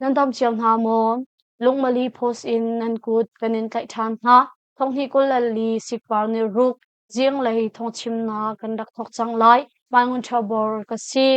Nan dam cio hna maw? Lungmali post in nan kut kan in tlaih ṭhan hna. Thonghnih 24 sikpar ni ruk zinglei thawngchimnak kan rak thawk cang lai. Mai Ngun Ṭha Bor ka si.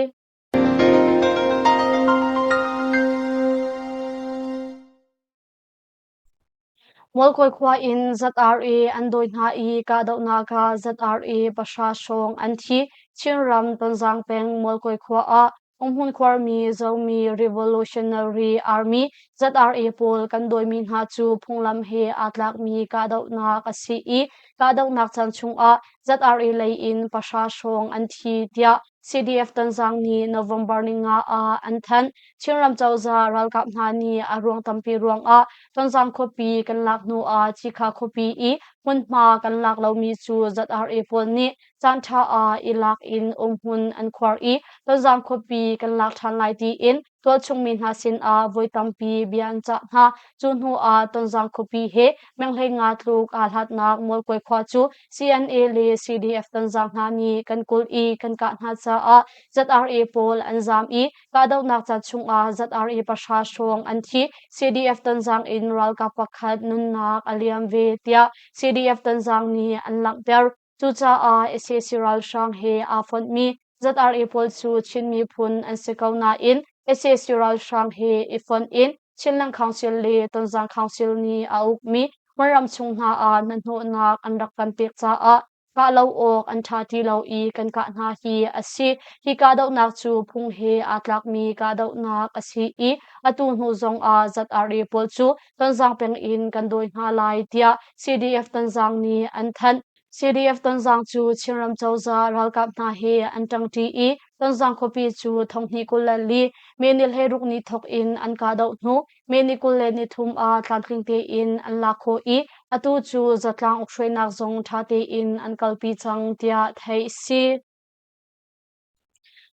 Mualkawi khua in ZRA an dawi hna i kahdohnak ah ZRA pahra hrawng an thi. Chinram Tonzang peng Mualkawi khua ah umhmun khuarmi Zomi Revolutionary Army ZRA pawl kan dawimi hna cu phunglam he aa tlakmi kahdohnak a si i kahdohnak caan chungah ZRA lei in pahra hrawng an thi tiah CDF Tonzang nih November ninga ah an thanh. Chinram cozah ralkap hna nih a ruang tampi ruangah Tonzang khuapi kan lak hnu ah Cikha khuapi i hmunhma kan lak lomi cu ZRA pawl nih caanṭha ah i lak in umhmun an khuar i Tonzang khuapi kan lak ṭhan lai tiin tualchung mi hna sinah voi tampi bia an cah hna. Cu hnu ah Tonzang khuapi he menghlei nga tluk aa hlatnak Mualkawi khua cu CNA le CDF Tonzang hna nih kan kulh i kan kah hna caah ZRA pawl an zaam i Kahdohnak ca chungah ZRA pahra hrawng an thi. CDF Tonzang in ralkap pakhat nunnak a liam ve tiah CDF Tonzang nih an langhter. Cucaah sac ralhrang he aa fonhmi ZRA pawl cu Chin miphun an si ko nain sac ralhrang he i fonh in Chinland Council le Tonzang Council nih a ukmi hmunram chung hna ah hnahnawhnak an rak kan pek caah kah lo awk an ṭha ti lo i kan kah hna hi a si. Hi kahdohnak cu phung he aa tlakmi kahdohnak a si i atu hnu zongah ZRA pawl cu Tonzang peng in kan dawi hna lai tiah CDF Tonzang nih an thanh. CDF Tonzang cu Chinram cozah ralkap hna he an ṭangṭi i Tonzang khuapi cu thonghnih 24 May ni 16 ni thawk in an kahdoh hnu May ni 23 ah tlamtling tein an lak khawh i atu cu zatlang ukhruainak zong ṭha tein an kalpi cang tiah theih a si.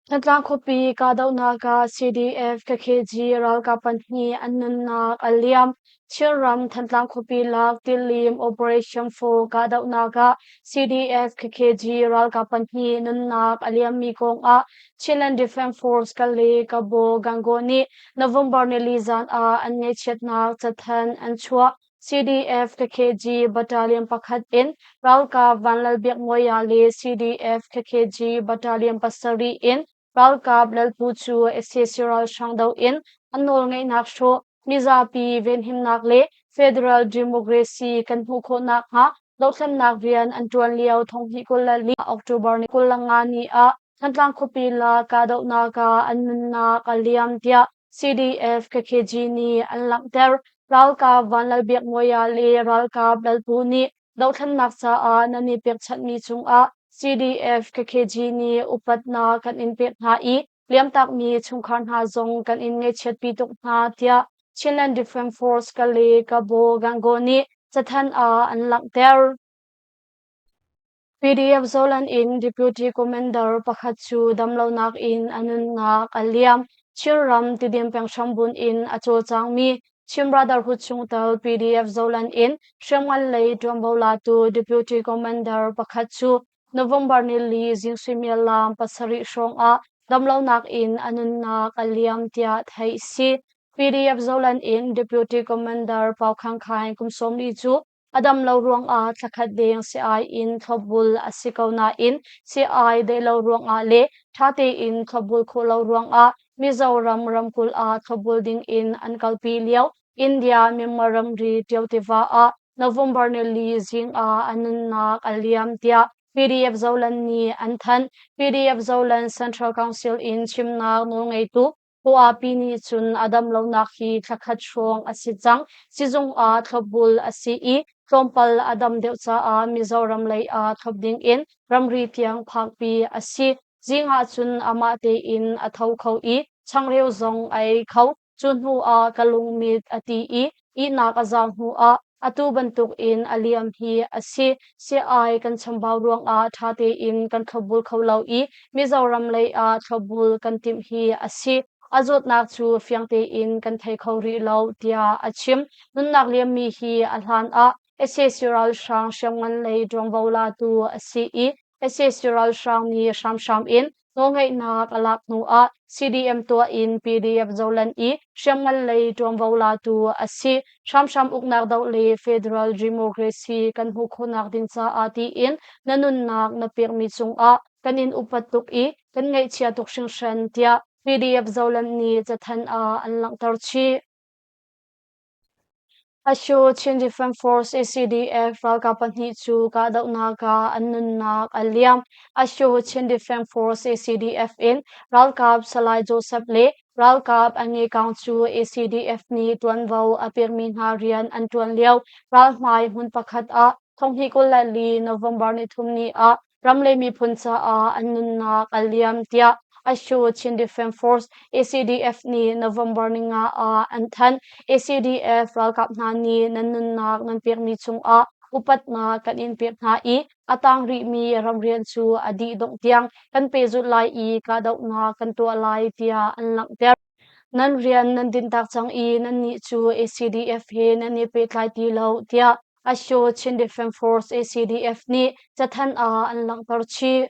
Thantlang khuapi kahdohnak ah CDF KKG ralkap pahnih an nunnak a liam. Chinram Thantlang khuapi lak Tilim Operation 4 kahdohnak ah CDF KKG ralkap pahnih nunnak a liammi kong ah Chinland Defense Force Kale Kabo Gangaw nih November nili zan ah an ngaihchiatnak cathanh an chuah. CDF KKG Battalion pakhat in ralkap Vanlalbiakmawia le CDF KKG Battalion pasarih in ralkap Lalpu cu sac ralhrang doh in an nawlngeihnak hrawh, mizapi venhimnak le federal democracy kan hmuh khawh nakhnga dothlennak rian an ṭuan lio thonghnih 24 October ni 25 ni ah Thantlang khuapi la kahdohnak ah an nunnak a liam tiah CDF KKG nih an langhter. Ralkap Vanlalbiakmawia le ralkap Lalpu nih dothlennak caah nan i pekchanhmi cungah CDF KKG nih upatnak kan in pek hna i liamtakmi chungkhar hna zong kan in ngaihchiatpi tuk hna tiah Chinland Defense Force Kale Kabo Gangaw nih cathanh ah an langhter. PDF Zoland in Deputy Commander pakhat cu damlonak in a nunnak a liam. Chinram Tidim peng hrambunh in a cawlcangmi Chin Brotherhood chungtel PDF Zoland in hriamngan lei ṭuanvo latu Deputy Commander pakhat cu November nili zing suimilam pasarih hrawng ah damlonak in a nunnak a liam tiah theih a si. PDF Zoland in Deputy Commander Pau Khang Khaing kum 40 cu A dam lo ruangah thlakhat deng si-ai in thlopbul a si ko nain si-ai deih lo ruangah le ṭha tein thlopbul khawh lo ruangah Mizoram ramkulh ah thlopbul dingin an kalpi lio India Myanmar ramri Ṭio tiva ah November nili zing ah a nunnak a liam tiah PDF Zoland nih an thanh. PDF Zoland Central Council in chimnak nawlngeitu Khuapi nih cun a dam lonak hi thlakhat hrawng a si cang. Sizung ah thlopbul a si i tlawmpal a dam deuh caah Mizoram lei ah thlop ding in ramri tiang phakpi a si. Zing ah cun amah tein a tho kho i changreu zong a ei kho. Cu hnu ah ka lungmit a ti i ihnak a zau hnu ah atu bantuk in a liam hi a si. Si-ai kan chambau ruangah ṭha tein kan thlopbul kho lo i Mizoram lei ah thlopbul kan timh hi a si. A zawtnak cu fiang tein kan thei kho rih lo, tiah a chim. Nunnak liammi hi a hlan ah sac ralhrang hriamngan lei ṭuanvo latu a si i sac ralhrang nih hramhram in. Nawlngeihnak a lak hnu ah CDM tuah in PDF Zoland i hriamngan lei ṭuanvo latu a si. Hramhram uknak doh le federal democracy kan hmuh khawhnak ding caah tiin na nunnak na pekmi cungah kan in upat tuk i kan ngaihchia tuk hringhran tiah PDF Zoland nih cathanh ah an langhter chih. Asho Chin Defence Force ACDF ralkap pahnih cu kahdohnak ah an nunnak a liam. Asho Chin Defence Force ACDF in ralkap Salai Joseph le ralkap a ngekang cu ACDF nih ṭuanvo a pekmi hna rian an ṭuan lio ralhmai hmun pakhat ah 2024 November nithum ni ah ram le miphun caah an nunnak a liam tiah Asho Chin Defence Force ACDF nih November ninga ah an thanh. ACDF ralkap hna nih nan nunnak nan pekmi cungah upatnak kan in pek hna i a tang rihmi ramrian cu a dih dongh tiang kan pehzulh lai i kahdohnak kan tuah lai tiah an langhter. Nan rian nan dinhtak cang i nannih cu ACDF he nan i pehtlai ti lo tiah Asho Chin Defence Force ACDF nih cathanh ah an langhter chih.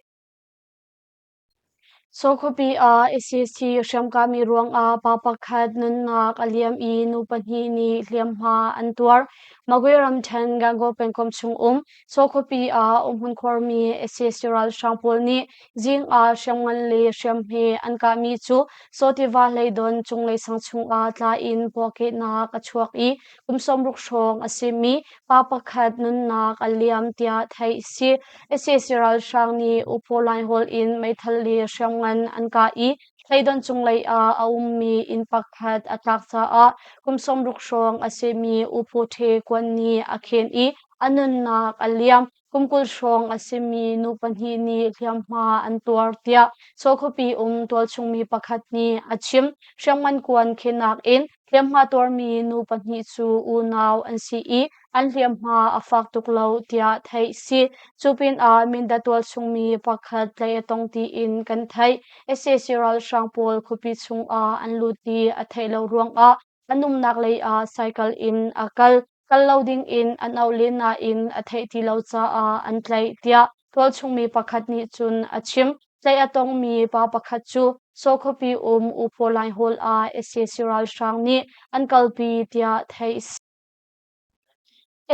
Sawkhuapi ah SAC hriamkami ruangah pa pakhat nunnak a liam i nu pahnih nih hliamhma an tuar. Magwe ramṭhen Gangaw pengkomh chungum Sawkhuapi ah umhmun khuarmi SAC ralhrang pawl nih zing ah hriamngan le hriamhme an kahmi cu Saw tiva hleidon cunglei sang chungah tla in puahkehnak a chuak i kum 60 hrawng a simi pa pakhat nunnak a liam tiah theih a si. SAC ralhrang nih Uphaw Laihawl in meithal le hriamngan an kah i thleidon cunglei ah a ummi inn pakhat a tlak caah kum 60 hrawng a simi Uphaw The Kuan nih a khen i a nunnak a liam. Kum 20 hrawng a simi nu pahnih nih hliamhma an tuar tiah Saw khuapi um tualchung mi pakhat nih a chim. Hriamngan kuan khenak in hliamhma tuarmi nu pahnih cu unau an si i an hliamhma a fak tuk lo tiah theih si. Cu pinah Mindat tualchung mi pakhat tlaih a tong tiin kan theih. Sac ralhrang pawl khuapi chungah an lut ti a theih lo ruangah an umnak lei ah cycle in a kal. Kal lo ding in an auh len nain a theih ti lo caah an tlaih tiah tualchung mi pakhat nih cun a chim. Tlaih a tongmi pa pakhat cu Saw khuapi um Uphaw Lai Hall ah sac ralhrang nih an kalpi tiah theih a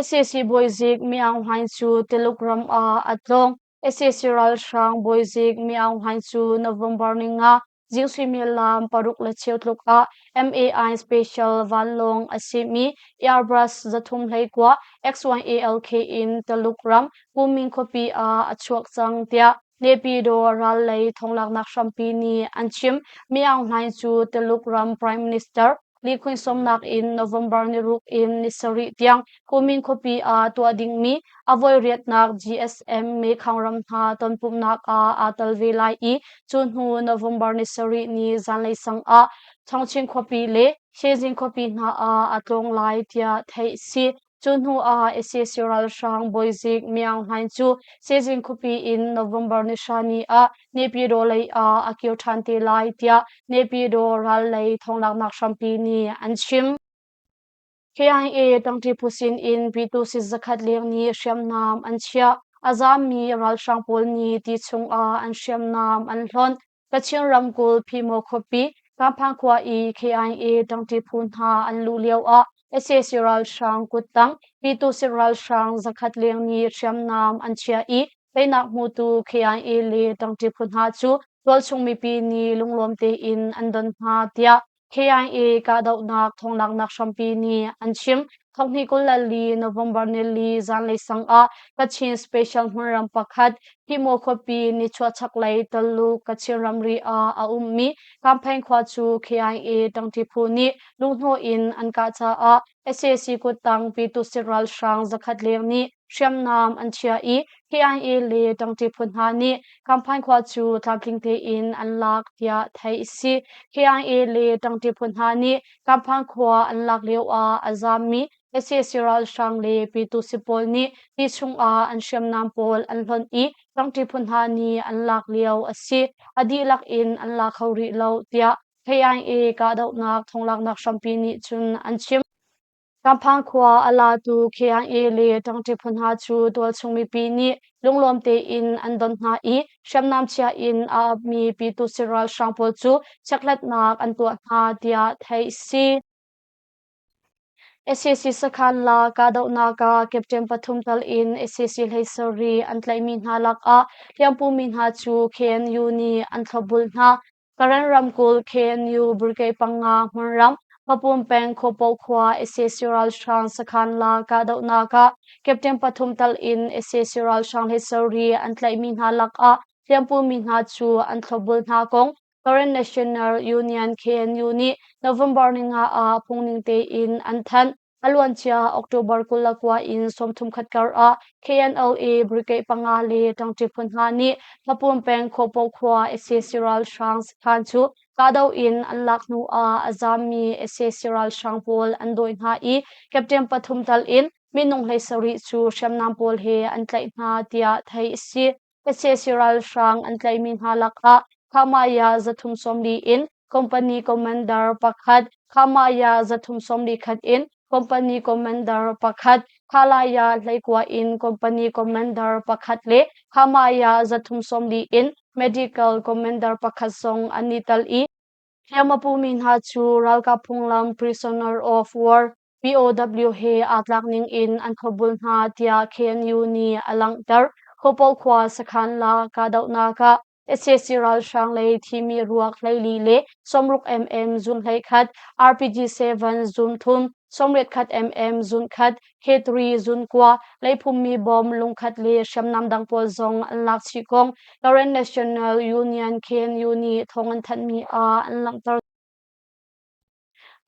si. Sac bawizik Mi Aung Hlaing cu Tuluk ram ah a tlawng. Sac ralhrang bawizik Mi Aung Hlaing cu November ninga zing suimilam 6:15 tluk ah MAI Special vanlawng a simi Airbus 319 XYALK in Tuluk ram Kunming khuapi ah a chuak cang tiah Naypyidaw ral lei thonglaknak hrampi nih an chim. Mi Aung Hlaing cu Tuluk ram Prime Minister Li Kun sawmnak in November ni ruk in ni sarih tiang Kunming khuapi ah tuah dingmi a voi riatnak GSM Mekhang ram hna tonpumhnak ah aa tel ve lai i cu hnu November ni sarih ni zanlei sang ah Chongqing khuapi le Shenzhen khuapi hna ah a tlawng lai tiah theih a si. Cu hnu ah sac ralhrang bawizik Myaung Hlaing cu Sezing khuapi in November ni hra ni ah Naypyidaw lei ah a kir ṭhan te lai tiah Naypyidaw ral lei thawnglaknak hrampi nih an chim. KIA ṭangṭi phu sin in Pyitusit zakhat leng nih hriamnam an chiah. A zaammi ralhrang pawl nih ti chungah an hriamnam an hlonh. Kachin ramkulh Phimo khuapi Kamphang khua i KIA ṭangṭi phu hna an luh lioah sac ralhrang kuttang Pyitusit ralhrang zakhat leng nih hriamnam an chiah i teinak hmutu KIA le ṭangṭi phu hna cu tualchung mipi nih lunglawm tein an don hna tiah KIA kahdohnak thawnglaknak hrampi nih an chim. Thonghnih 24 November nili zanlei sang ah Kachin Special hmunram pakhat Himo khuapi nichuah chaklei Taluk Kachin ramri ah a ummi Kamphaing khua cu KIA ṭangṭi phu nih luhhnawh in an kah caah sac kuttang Pyitusit ralhrang zakhat leng nih hriamnam an chiah i KIA le ṭangṭi phu hna nih Kamphaing khua cu tlamtling tein an lak tiah theih a si. KIA le ṭangṭi phu hna nih Kamphaing khua an lak lioah a zaammi sac ralhrang le Pyitusit pawl nih ti chungah an hriamnam pawl an hlonh i ṭangṭi phu hna nih an lak lio a si. A dihlak in an la kho rih lo tiah KIA kahdohnak thonglaknak hrampi nih cun an chim. Kamphang khua a latu KIA le ṭangṭi phu hna cu tualchung mipi nih lunglawm tein an don hna i hriamnam chia in a apmi Pyituhsit ralhrang pawl cu chekhlatnak an tuah hna tiah theih a si. Sac sakhan la kahdohnak ah captain pathum tal in sac hleisarih an tlaihmi hna lakah hliampumi hna cu KNU nih an thlopbul hna. Karen ramkulh KNU Brigade panga hmunram Papum peng Khuapo khua sac ralhrang sakhan la kahdohnak ah captain pathum tal in sac ralhrang hleisarih an tlaihmi hna lakah hliampumi hna cu an thlopbul hna kong Karen National Union KNU nih November ninga ah phungning tein an thanh. A luancia October 29 in 31 kar ah KNLA Brigade panga le ṭangṭi phun hna nih Hmapum peng Khuapo khua sac ralhrang sakhan cu kahdoh in an lak hnu ah a zaammi sac ralhrang pawl an dawi hna i captain pathum tal in minung 17 cu hriamnam pawl he an tlaih hna tiah theih a si. Sac ralhrang an tlaihmi hna lakah Khamaya 340 in company commander pakhat, Khamaya 341 in company commander pakhat, Khalaya 19 in company commander pakhat le Khamaya 340 in medical commander pakhat zong an i tel i hliam a pumi hna cu ralkap phunglam prisoner of war POW he aa tlak ning in an khuabul hna tiah KNU nih a langhter. Khuapo khua sakhan la kahdohnak ah sac ralhrang lei thimi ruak 14 le 60 mm zun 11, RPG 7 zun thum, 81 mm zun khat, K3 zun kua, leiphummi bom lungkhat le hriamnam dang pawl zong an lak chih kong Karen National Union KNU nih thawng an thanhmi ah an langhter.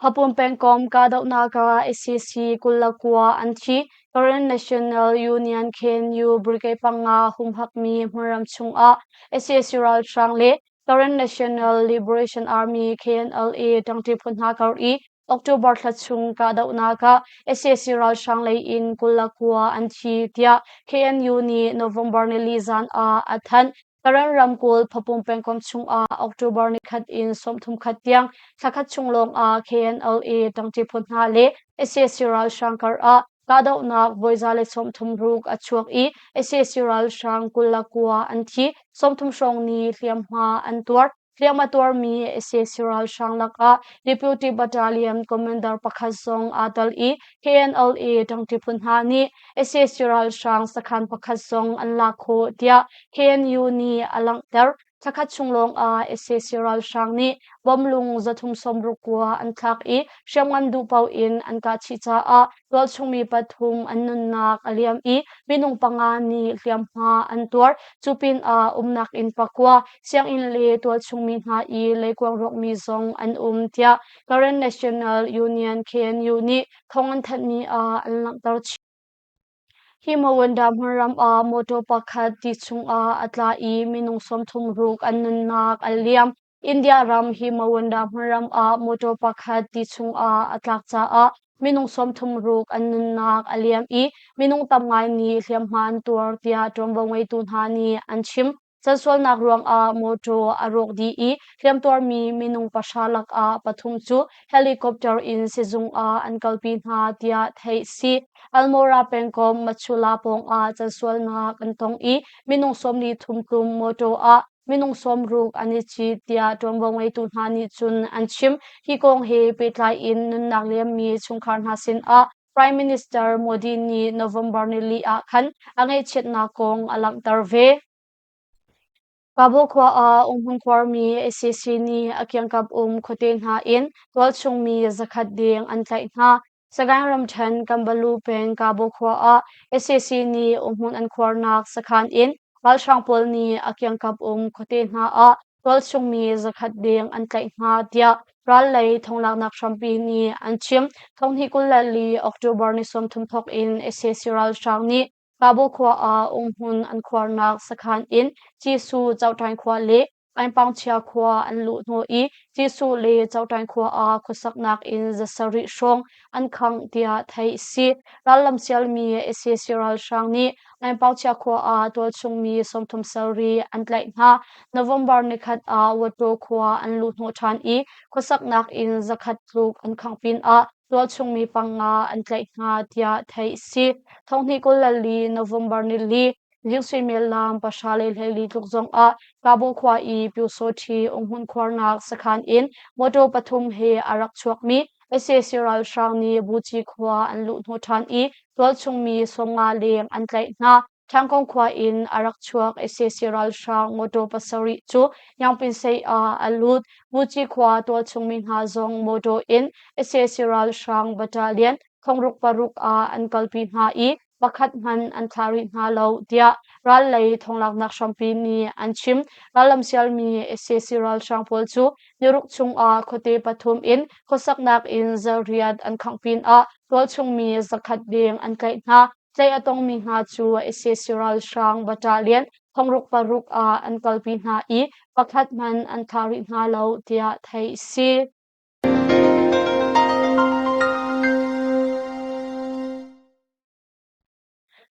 Hapum pengkomh kahdohnak ah sac 29 an thi. Karen National Union KNU Brigade panga humhakmi hmunram chungah sac ralhrang le Karen National Liberation Army KNLA ṭangṭi phu hna kar i October thla chung kahdohnak ah sac ralhrang lei in 29 an thi tiah KNU nih November nili zan ah a thanh. Karen ramkulh Phapung pengkomh chungah October nikhat in 31 tiang thlakhat chung lawngah KNLA ṭangṭi phu hna le sac ralhrang kar ah kahdohnak voi 136 a chuak i sac ralhrang 29 an thi, 30 hrawng nih hliamhma an tuar. Hliam a tuarmi sac ralhrang lakah Deputy Battalion Commander pakhat zong aa tel i KNLA ṭangṭi phu hna nih sac ralhrang sakhan pakhat zong an lak khawh tiah KNU nih a langhter. Thlakhat chung lawngah sac ralhrang nih bomlung 369 an thlak i hriamngan duh paoh in an kah chih caah tualchung mi pathum an nunnak a liam i minung panga nih hliamhma an tuar. Cu pinah umnak inn pakua, sianginn le tualchung mi hna i leikuang rawkmi zong an um tiah Karen National Union KNU nih thawng an thanhmi ah an langhter chih. Hi Mawanda hmunram ah motor pakhat ti chungah a tla i minung 36 an nunnak a liam. India ram hi Mawanda hmunram ah motor pakhat ti chungah a tlak caah minung 36 an nunnak a liam i minung tam ngai nih hliamhma an tuar tiah ṭuanvo ngeitu hna nih an chim. Cansualnak ruangah mawṭaw a rawk dih i hliamtuarmi minung pahra lakah pathum cu helicopter in sizung ah an kalpi hna tiah theih si. Almora pengkomh Machula pawngah cansualnak an tong i minung 43 tlum mawṭaw ah minung 60 an i cit tiah ṭuanvo ngeitu hna nih cun an chim. Hi kong he pehtlai in nunnak liammi chungkhar hna sinah Prime Minister Modi nih November nili ah khan a ngaihchiatnak kong a langhter ve. Kabul khua ah umhmun khuarmi sac nih a kiangkap um khuate hna in tualchung mi zakhat deng an tlaih hna. Sagaing ramṭhen Kambalu peng Kabul khua ah sac nih umhmun an khuarnak sakhan in ralhrang pawl nih a kiangkap um khuate hna ah tualchung mi zakhat deng an tlaih hna tiah ral lei thonglaknak hrampi nih an chim. 2024 October ni 30 thawk in sac ralhrang nih Kabul khua ah umhmun an khuarnak sakhan in Cisu Cauṭain khua le Aingpangchia khua an luh hnawh i Jesuh le Coṭain khua ah khuasaknak inn 700 hrawng an khangh tiah theih a si. Rallam sialmi sac ralhrang nih Aingpangchia khua ah tualchung mi 30 sarih an tlaih hna. November nikhat ah Wattaw khua an luh hnawh ṭhan i khuasaknak inn 100 tluk an khangh pinah tualchung mi panga an tlaih hna tiah theih a si. 2024 November nili Zing suimilam 10:14 tluk zongah Kabul khua i Pyusawṭhi umhmun khuarnak sakhan in mawṭaw pathum he a rak chuakmi sac ralhrang nih Buci khua an luh hnawh ṭhan i tualchung mi 50 leng an tlaih hna. Ṭhangkong khua in a rak chuak sac ralhrang mawṭaw pasarih cu Yangpinsei ah a lut. Buci khua tualchung mi hna zong mawṭaw in sac ralhrang battalion thongruk paruk ah an kalpi hna i pakhat hmanh an thlah rih hna lo tiah ral lei thonglaknak hrampi nih an chim. Rallam sialmi sac ralhrang pawl cu niruk chungah khuate pathum in khuasaknak in zariat an khangh pinah tualchung mi 100 deng an tlaih hna. Tlaih a tongmi hna cu sac ralhrang battalion thongruk paruk ah an kalpi hna i pakhat hmanh an thlah rih hna lo tiah theih a si.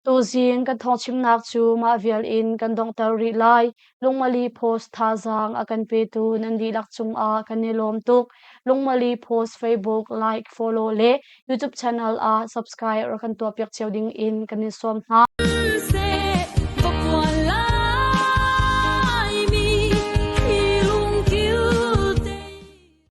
Tuzing kan thawngchimnak cu mah vial in kan donghter rih lai. Lungmali Post thazaang a kan petu nan dihlak cungah kan i lawm tuk. Lungmali Post Facebook like, follow le YouTube channel ah subscribe rak kan tuahpiak cio ding in kan in sawm hna.